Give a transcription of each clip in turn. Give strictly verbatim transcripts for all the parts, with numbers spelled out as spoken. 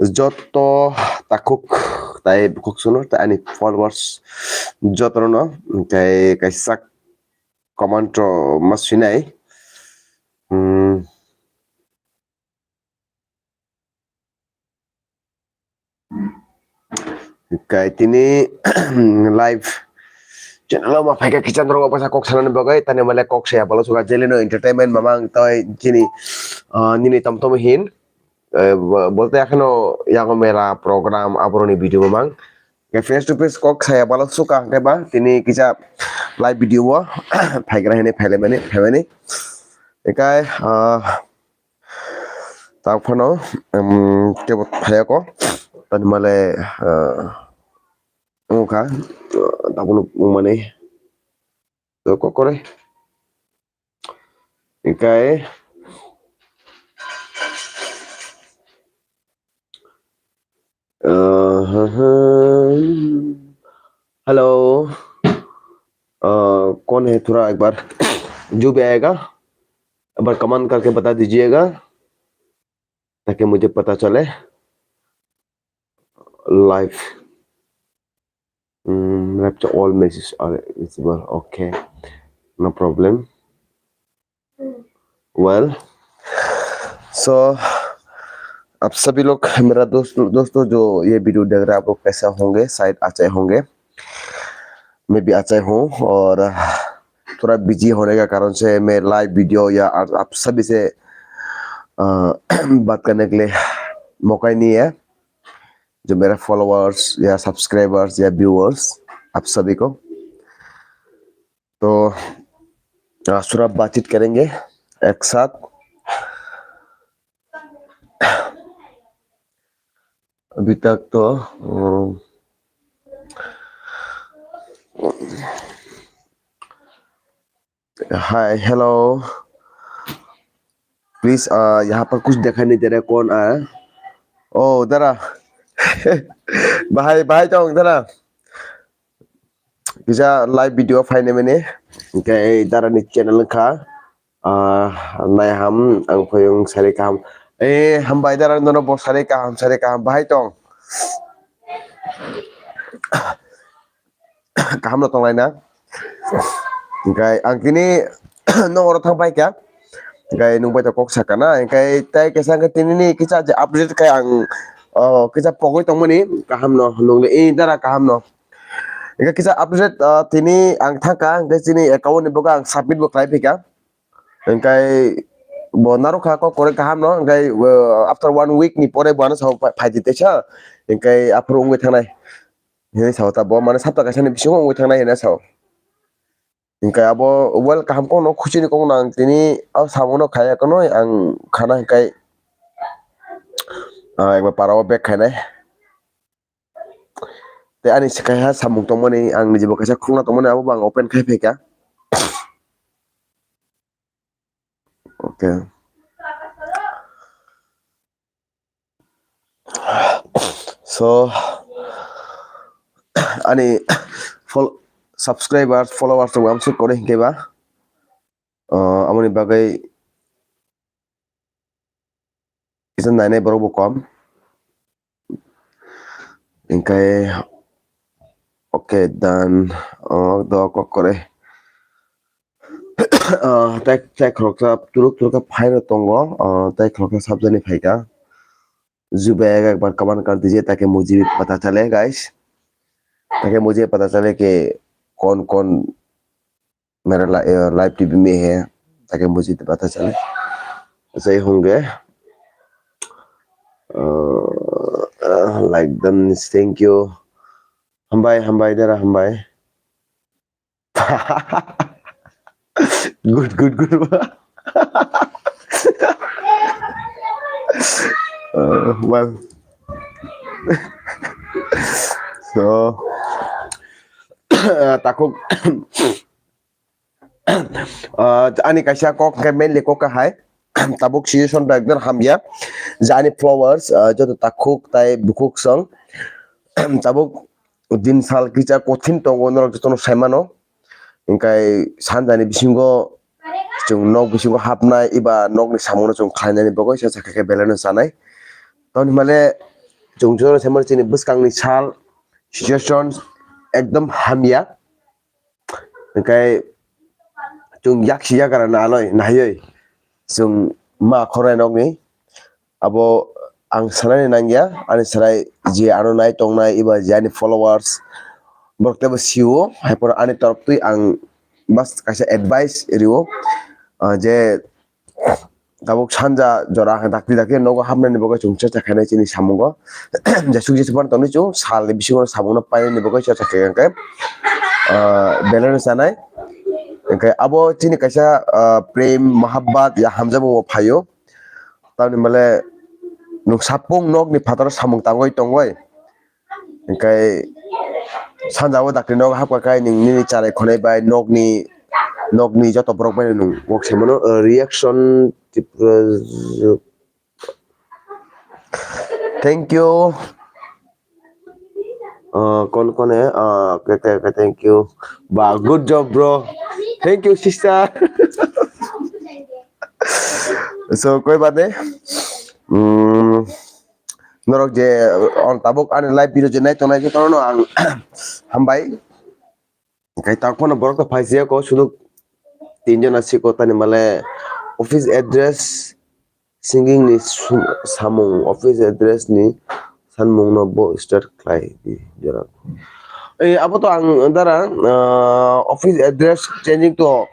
joto takhuk tai bukhuk songno tai ani followers jotono no, hwnkhe kaisa comment rok ma swinai. Hmm. Hwnkhe tini live channel o ma phaikha kisa norok bwsa kok sanani bagwi, tani male kok saya bolo suka jelino entertainment mamang toi chini, ah, nini tom tom hin. Eh, bo-, bolte akheno yago mela program aboroni video mamang. Hwnkhe face to face kok saya bolo suka hwnkhe ba tini kisa live video o phaigra hini phaile mani phaimani. Hwnkhe, ah, tak phano, em, kebo phayako tani male, ah, wngkha, ah, tabuk wngmani kok kore. Hwnkhe, uh, hello, uh, कौन है, थोड़ा एक बार जो भी आएगा, एक बार कमेंट करके बता दीजिएगा, ताकि मुझे पता चले। Live. Hmm, live to all messages are visible. Okay, no problem. Well, so आप सभी लोग, मेरा दोस्त, दोस्तों जो ये वीडियो देख रहे हैं, आप लोग कैसा होंगे? शायद अच्छे होंगे, मैं भी अच्छा हूँ। और थोड़ा बिजी होने का कारण से मैं लाइव वीडियो या आप, आप सभी से, अ, बात करने के लिए मौका ही नहीं है। जो मेरा फॉलोअर्स या सब्सक्राइबर्स या व्यूअर्स, आप सभी को, तो, अ, थोड़ा बातचीत करेंगे एक साथ। अभी तक तो, अ, हाय, हेलो। प्लीज, अ, यहाँ पर कुछ दिखाई नहीं दे रहा है, कौन आया? ओ, दादा। भाई, भाई, तो दादा। Kisa live video phainai mani. Hwnkhe ei dara ni channel wngkha, ah, naiham ang phoyung sari kaham. Eh, hambai dara nono bo sari kaham, sari kaham. Bahai tong? Kaham no tonglaina. Hwnkhe ang tini nok oro thang paikha. Hwnkhe nwng bai to kok sakana. Hwnkhe tei kisa hwnkhe tini ni kisa je update khai ang, oh, kisa pogwi tongmani kaham no. Nungni ei dara kaham no. Hwnkhe kisa update, ah, tini ang thangkha, hwnkhe chini account ni bagwi ang submit bo khlai phika. Hwnkhe bo narwkha kok kwrwi kaham no, hwnkhe, ah, after one week ni pore bo ano sao phai, phai di teisa, hwnkhe aphuru wngwi thangnai hinwi sao ta bo, mane sapta kaisa ni bisingo wngwi thangnai hinwi sao. Hwnkhe abo well kaham kokno khuchini kokno ang tini o samungrok khaiya khwnwi ang khana hwnkhe, ah, ekbar para o back khainai. Tei ani swkaiha samung tongmani ang nijibo kaisa khulna tongmani abo bo ang open khai phaikha. Okay. So, ani fol-, subscribers, followers rok amsuk kwrwi hinkhe ba, uh, amoni bagwi kisa nainai borok bo kom. Hinkhe, okay, done. Oh, do kok kwrwi. Ah, tei, tei khoroksa turuk turuk khe phaino tongo. Ah, tei khoroksa sabjani phaikha. Ju bhai ek bar kaman kar dijiye, ताकि मुझे भी पता चले, guys. ताकि मुझे पता चले कि कौन कौन मेरा ला-, अ, लाइव टीवी में है, ताकि मुझे तो पता चले। जय होंगे। अ, अ, like done, thank you. Hambai, hambai, dara hambai. Good, good, good. Uh, well. So, uh, takuk, uh, ani kaisa kok hwnkhe mainly kok kahai. Tabuk situation ta ekdom hamya. Je ani followers, uh, joto takhuk tai bukhuk song. Tabuk din sal kisa kothin tongo norok jotono saimano. Hwnkhe sanjani bisingo chwng nok bisingo hapnai eba nokni samungno chwng khlainani bagwi sa sakha khe belai no chanai. Tamoni hwnmale chwng joto se mani chini bwskangni sal situation ekdom hamya. Hwnkhe chwng yaksi yagra naloi naiwi chwng ma khornai nokni. Abo ang sanani nangya, ani chwrai je ano nai tongnai eba je ani followers, borok teibo sio, hai phano ani torop twi ang bas kaisa advice rio, ah, je tabuk sanja jora dakti dakti nogo hapnani bagwi chwng chesta khainai chini samungo. Jesuk jesu phano tongwi chwng salni bisingo samungno painani bagwi chesta khaikha hwnkhe, ah, belai no chanai. Hwnkhe abo chini kaisa, ah, prem, mahabbat ya hamjakmung bo phaio. Tamni male nwng sapung nokni phataro samung tangwi tongwi. Hwnkhe sanja o dakti nok hapkha khe nwng nini charai khonai bai nokni, nokni joto borok bai nwng wok se mano, uh, reaction Tripura. Thank you. Uh, kon kone, uh, okay, okay, okay, thank you. Ba, good job, bro. Thank you, sister. So, koi bade. Hmm. Norok je, on tabuk ani live video je nai tongnai je tono ang hambai. Kai tak phano borok to phaisiya ko sudu tinjon asiko tani male office address singing ni su-, samung office address ni sanmung no bo start khlai di jora. Eh, abo to ang dara, ah, office address changing to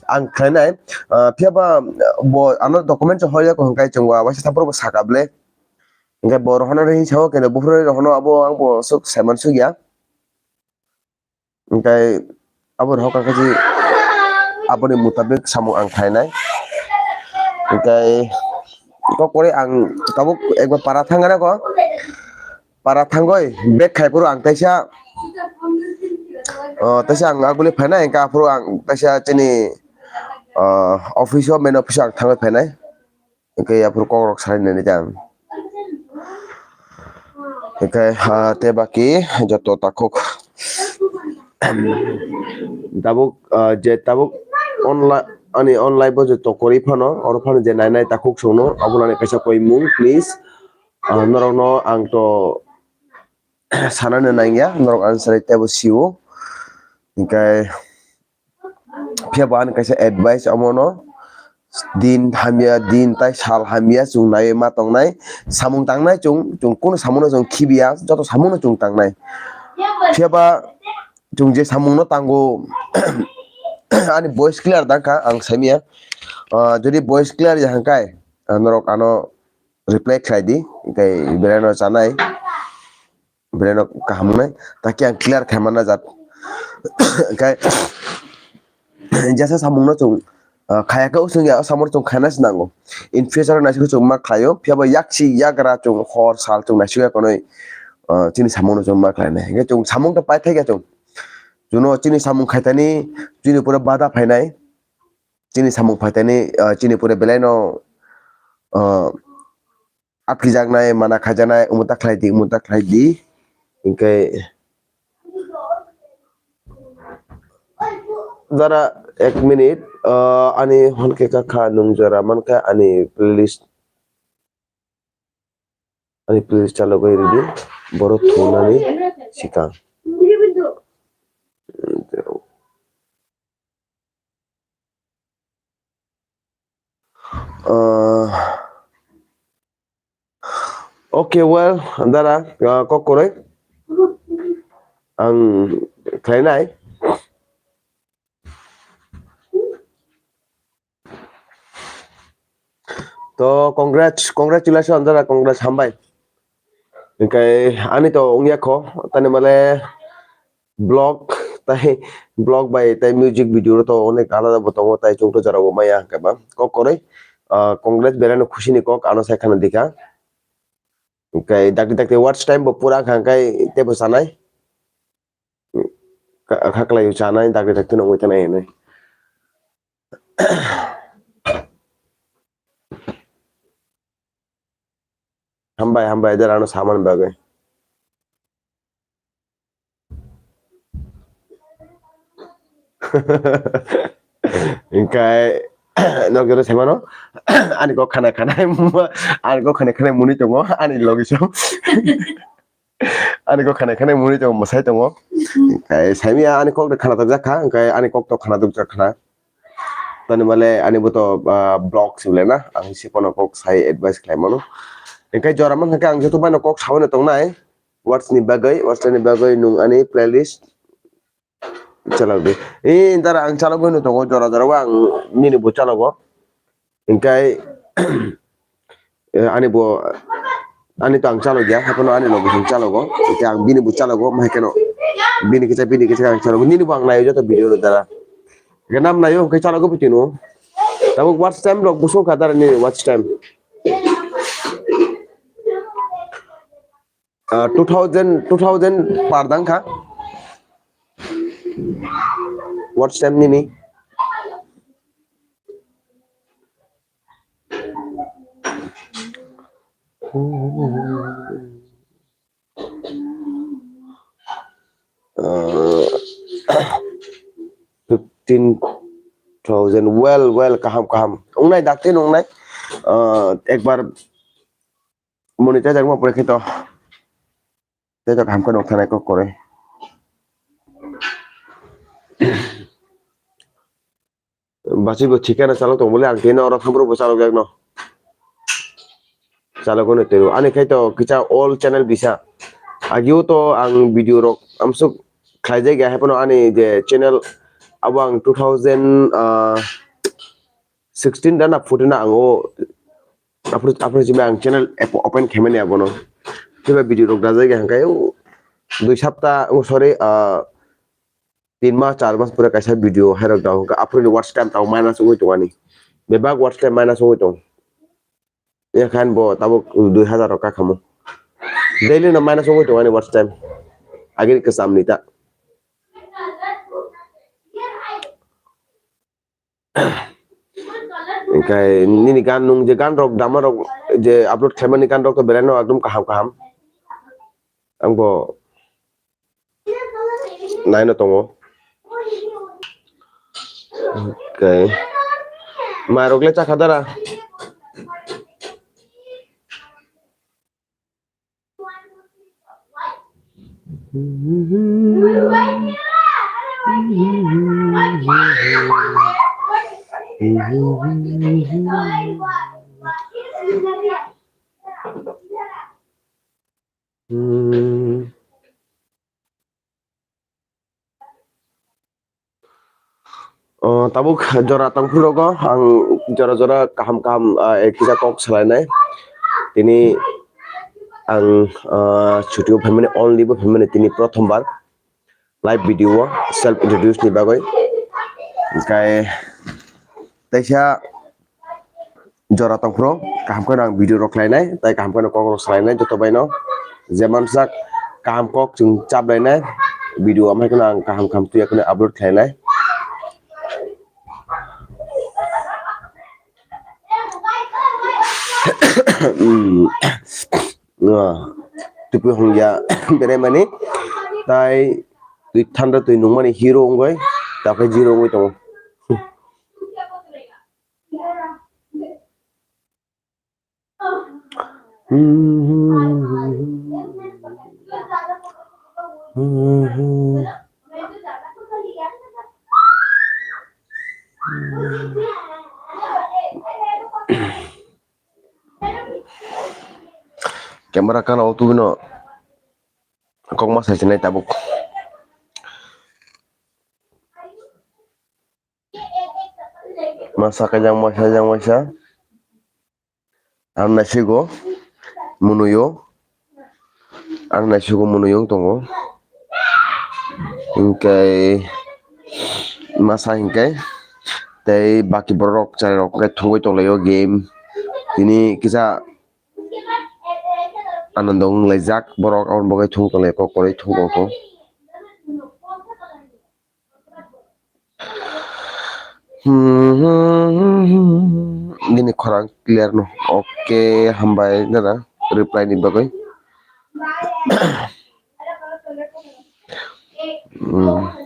ang khlainai. Ah, phiya ba bo ano document hoya ko hwnkhe chwng wa waisa saphuru bo saka ble. Hwnkhe bo rohorna ri sao kene buphuru rohorno abo ang bo sok saiman sugya. Hwnkhe abo rohor kha khe aboni mutabik samung ang khlainai. Hwnkhe kok kore ang tabuk ekbar para thangana ko. Para thangoi bag khai phuru ang taisa, oh, taisa ang aguli phainai, hwnkhe aphuru ang taisa chini, oh, office o, main office o ang thangwi phainai. Hwnkhe aphuru kokrok sanai nini tei ang. Hwnkhe, ah, tei baki joto takhuk. Tabuk, ah, je tabuk online, ani online bo je to kwrwi phano, oro phano je nai nai takhuk songno, abono ani kaisa koimung, please. Ah, norokno ang to sanani nangya, norok ani chwrai teibo sio. Hwnkhe, phiya bo ani kaisa advice omono, din hamya, din tai sal hamya chwng naiwi ma tongnai, samung tangnai chwng, chwng kunu samungno chwng khibiya, joto samungno chwng tangnai. Phiya ba chwng je samungno tango, ani voice clear dangkha, ang saimanya. Ah, jodi voice clear ya hwnkhe, ah, norok ano reply khlai di, tei belai no chanai, belai no kaham wngnai, taki ang clear khai manna jat. Hwnkhe jesa samung no chwng, ah, khaya khe usung ya, o samung no chwng khaina se nango. In future naisik chwng ma khlaio, phiya bo yaksi yagra chwng hor sal chwng naisik ya konwi, ah, chini samung no chwng ma khlainai. Hwnkhe chwng samung ta paithai ya chwng. Chwngno chini samung khaitani, chini pura bada phainai. Chini samung phaitani, ah, chini pura belai no, ah, atkijaknai, mana khaijaknai, omo ta khlai di, omo ta khlai di. Hwnkhe jora ek minute, ah, ani hwn khe kha kha nwng jora mankha ani playlist, ani playlist chalogwi rwdi, borok thungnani swkang. Ah, okay, well, dara, ah, kok kwrwi ang khlainai. To congrats, congratulations, dara, congrats, hambai. Hwnkhe ani to wngya kho, tani male vlog tai vlog bai tai music video ro to onek alada bo tongo, tai chwng to jora bo maya hwnkhe ba kok kwrwi, ah, congrats, belai no khusi ni kok ano sai khana dikha. Hwnkhe dakti dakti watch time bo pura wngkha hwnkhe teibo chanai. Kha-, khaklai chanai dakti dakti no wngwi tanai hinwi. Hambai, hambai, dara ano samani bagwi. Hwnkhe Nok jora saimano, ani kok khana khana, ani kok khana khana muni tongo, ani logi so. Ani kok khana khana muni tongo, mwsai tongo. Kai saimya ani kok de khana tongjak kha, kai ani kok to khana tongjak khana. Tani male ani bo to, ah, blog sibole na, ang si kono kok sai advice khlai mano. Engkai jora man kha ang joto bai no kok sawi no tongnai. Words ni bagwi, words ni bagwi nung ani playlist chalok di. E, dara ang chalok bai no tongo, jora jora o ang nini bo chalogo. Engkai, eh, ani bo, ani to ang chalok ya, hapono ani logi song chalogo. Engkai ang bini bo chalogo, mai keno bini kisa, bini kisa ang chalogo. Nini bo ang nayo joto video ro dara. Ganam nayo, engkai chalogo bitino. Tabuk watch time rok busung ka dara nini watch time. Ah, two thousand, two thousand par dang kha. Watch time nini. Ah, fifteen thousand, well, well, kaham, kaham. Wngnai, dakti wngnai. Ah, ekbar monetize wngma pore khe to. Tei to kaham khe nukthana kok kwrwi. Bachwi bo thikana chalok tong bole, ang tini oro khamro bo chalok yakno. Chalok no tero. Ani khai to kisa all channel bisa. Agio to ang video rok amsuk khlaijak ya, hapono ani je channel abo ang two thousand, ah, sixteen da na fourteen na ang o Aphuru, aphuru simi ang channel ep-, open khaimani abono. Phiba video rok dajai kha hwnkhe, o, dui sapta, o, sorry, ah, tin mas, char mas pore kaisa video hai rok da hwnkhe, aphuru ni watch time tamo minus wngwi tongani. Bebak watch time minus wngwi tong. Yakhan bo tabuk dui hazar rok kakhamo. Daily no minus wngwi tongani watch time. Agini kwcham ni ta. Hwnkhe nini gan nung je gan rok dama rok je upload khlaimani gan rok to belai no ekdom kaham kaham. Ang bo naino tongo. Hwnkhe mai rok le chakha dara. O, tabuk jora tongphuru rogo ang jora jora kaham kaham, ah, eh, kisa kok salainai. Tini ang, ah, chuti o phaimani, only bo phaimani tini prothom bar live video o self introduce ni bagwi. Hwnkhe teisa jora tongphuru kaham kheno ang video rok khlainai, tei kaham kheno kok rok salainai joto bai no. Je mansak kaham kok chwng chap lainai video, amhai kheno ang kaham kaham twi kheno upload khlainai. Hmm. Ah, twi hung ya berai mani, tai twi thanda twi nung mani hero wngwi, ta khe zero wngwi tongo. Camera kana o tubino kok ma sai sinai tabuk. Masa kajang masa jang masa. Ang naisigo munuyo. Ang naisigo munuyo tongo. Hingke masa hingke tei baki borok chari rok hingke thungui tonglaio game. Tini kisa anando wnglaijak borok aboni bagwi thung tonglai kok kwrwi thung tong. Hmm, nini khorang clear no. Oke, hambai dada reply ni bagwi. Hmm.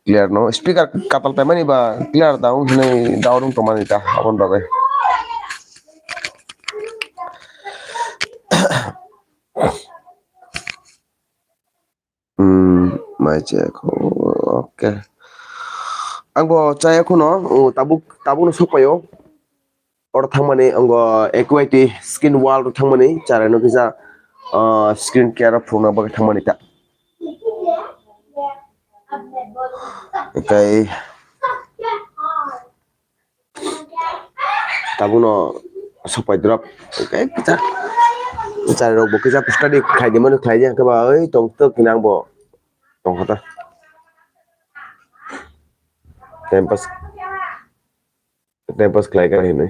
clear no. Speaker katal paimani ba clear da wng hinwi da wrong tongmani ta aboni bagwi. Hmm, mai chaya kho. Okay. Ang bo chaya khuno, oh, tabuk, tabuk no sok paio. Oro thangmani, ang bo A Q I T skin world ro thangmani, charai no kisa, ah, skin care rok phunukna bagwi thangmani ta. Okay. Tabukno sok pai drop. Kisa, charirok bo kisa study khlai di mano, khlai di, hwnkhe ba oi tong tok hinwi ang bo tong kha ta. Time pass, time pass khlai kha hinwi.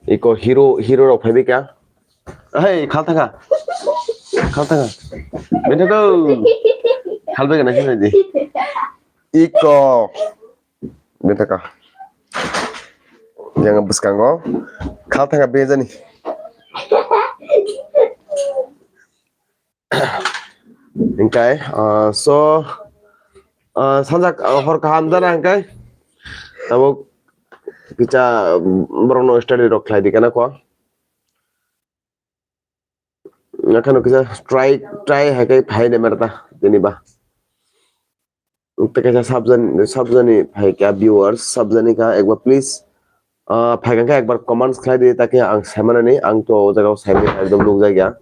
Iko hero, hero rok phai bika. Hey, khal thangkha. Khal thangkha. Bini ko. Khal bika na sini di. Iko. Bini ka. Yang bwskango. Khal thangkha bejani. Hingkai, ah, so, ah, sanjak, ah, hor kaham jana hingkai. Tabuk kisa, mm, borokno study rok khlai di kana kho. Nakhano kisa try, try hai kai phai de merta, jeni ba. Tei kaisa subject, subject ni phaikha viewers, subject ni kha ekbar please, ah, phaikha khe ekbar comments khlai di, takhe ang saimanani, ang to o jaga o saimani ekdom nukjak ya.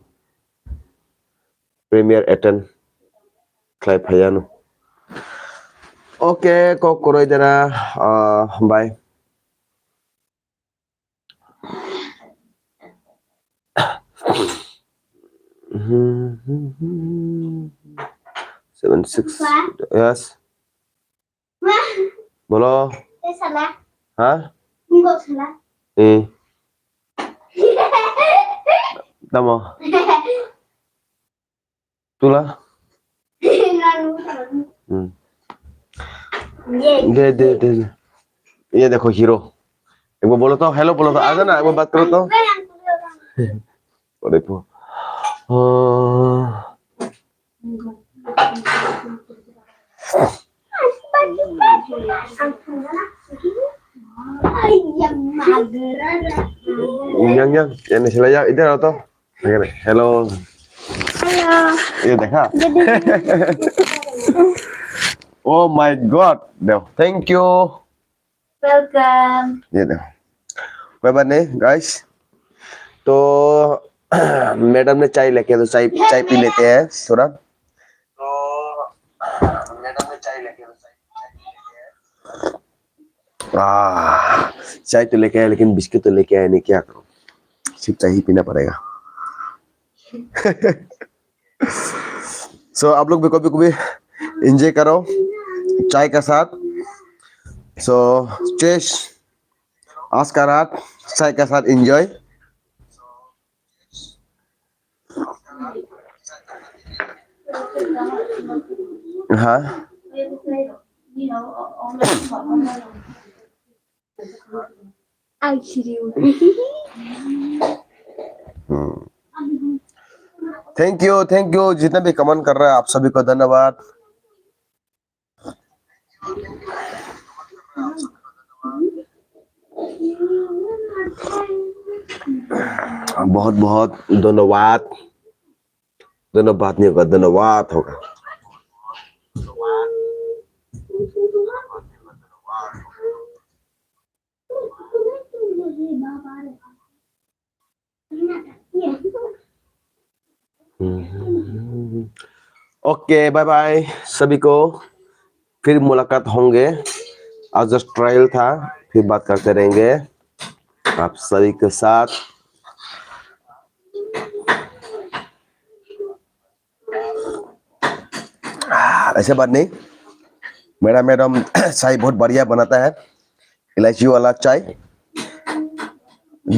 Premier attend khlai phaiya no. Okay, kok kwrwi dera, ah, bye. Seven six. Yes. Bolo. Ha? Eh. Tamo. Tula. Hmm. De, de, de, de. Ye dekho hero. Ek bar bolo to, hello bolo to, aa na, ek bar baat karo to. Ore po. Ah. Yang, yang, yang sila ya, itu to. Hello. Hello. Ye dekha. Oh my God. Thank you. Welcome. Ye dekha. Bye bye ne, guys. To madam ne chai leke, to chai, chai pi lete hai, thoda. Ah, chai to leke hai, lekin biscuit to leke hai, nahi kya karo? Sirf chai hi pina padega. So, aap log bhi kabhi kabhi enjoy karo chai ka saath. So, cheers. Aaj ka raat chai ka saath enjoy. Ha? Hmm. Thank you, thank you, jitna bhi comment kar raha hai, aap sabhi ko dhanyawad. बहुत बहुत धन्यवाद। धन्यवाद नहीं होगा, धन्यवाद होगा। Okay, bye bye सभी को, फिर मुलाकात होंगे। आज जस्ट ट्रायल था, फिर बात करते रहेंगे आप सभी के साथ। Ah, ऐसे बात नहीं। मेरा मैडम चाय बहुत बढ़िया बनाता है, इलायची वाला चाय।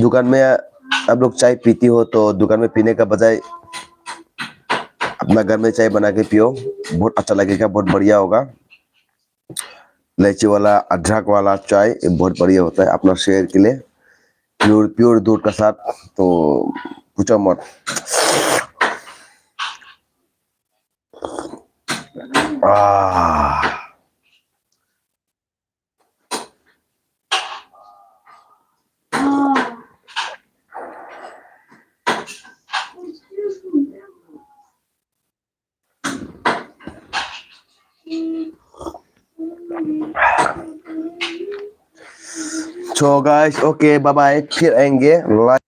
दुकान में आप लोग चाय पीती हो तो दुकान में पीने का बजाय अपना घर में चाय बना के पियो, बहुत अच्छा लगेगा, बहुत बढ़िया होगा। इलायची वाला, अदरक वाला चाय, ये बहुत बढ़िया होता है अपना सेहत के लिए। Pure, pure दूध का साथ तो पूछो मत। Ah. So guys, okay, bye bye. फिर आएंगे। Like